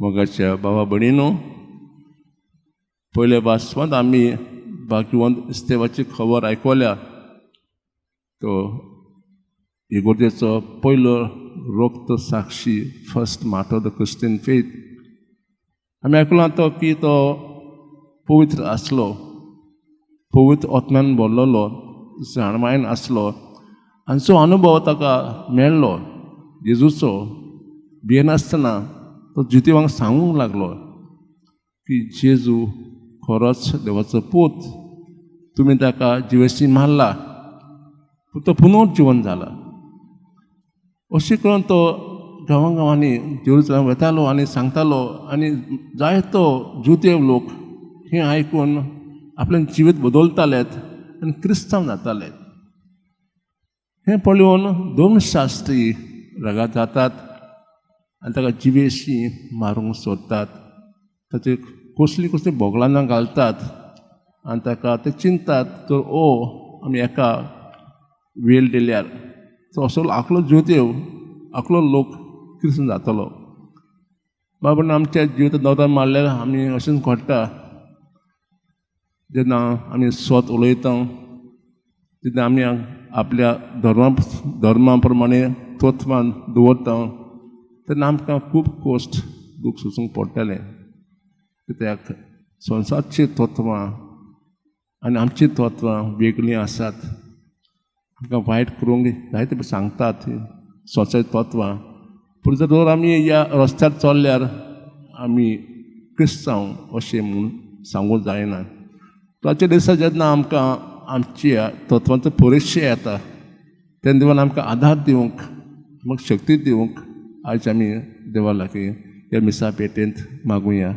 मोगाच्या बाबा भयणीनो, पयल्या वाचपांत आमी भाग्यवंत इस्तेवाची खबर आयकल्या. तो इगोर्जेचो पयलो रोक्त साक्षी, first martyr of the Christian faith. आमी आयकलां तो की तो पवित्र आसलो, पवित्र आत्म्यान भरलेलो, जाणवायन आसलो आनी जो अनुभव ताका मेळ्ळो जेजूचो, भियेनासतना तो जुदेवांक सांगूंक लागलो की जेजू खरोच देवाचो पूत, तुमी ताका जिवेशी मारला पूण तो पुनर्जिवन जाला. अशें करून तो गांवां गांवांनी जेरुसलेम वतालो आनी सांगतालो आनी जायतो जुदेव लोक हें आयकून आपलें जिवीत बदलतालेत आनी क्रिस्तांव जाताले. हें पळोवन धर्मशास्त्री रागार जातात आनी ताका जिवेशी मारूंक सोदतात. ताचेर कसलीं कसलीं भोगलानां घालतात आनी ताका ते चिंततात, तर ओ आमी एका वेळ दिल्यार तो असो आखलो जुदेव, आखलो लोक क्रिस्तांव जातलो. बाबा, आमच्या जिवितांत नदर मारल्यार आमी अशेंच घडटा. जेन्ना आमी सत उलयता, तेन्ना आमी आपल्या धर्मा प्रमाणे तत्वान दवरता, तेन्ना आमकां खूब कश्ट, दूख सोसूंक पडटलें, कित्याक संवसारचीं तत्वां आनी आमचीं तत्वां वेगळीं आसात. आमकां वायट करूंक जायते सांगतात संवसारीक तत्वां, पूण जर आमी ह्या रस्त्यार चल्ल्यार आमी क्रिस्तांव अशें म्हूण सांगूंक जायना. ताच्या दिसा जेन्ना आमकां आमच्या तत्वांचो परिक्षा येता, तेन्ना देवान आमकां आदार दिवंक, आमकां शक्ती दिवंक आयज आमी देवा लागीं ह्या मिसा पेटेंत मागुया.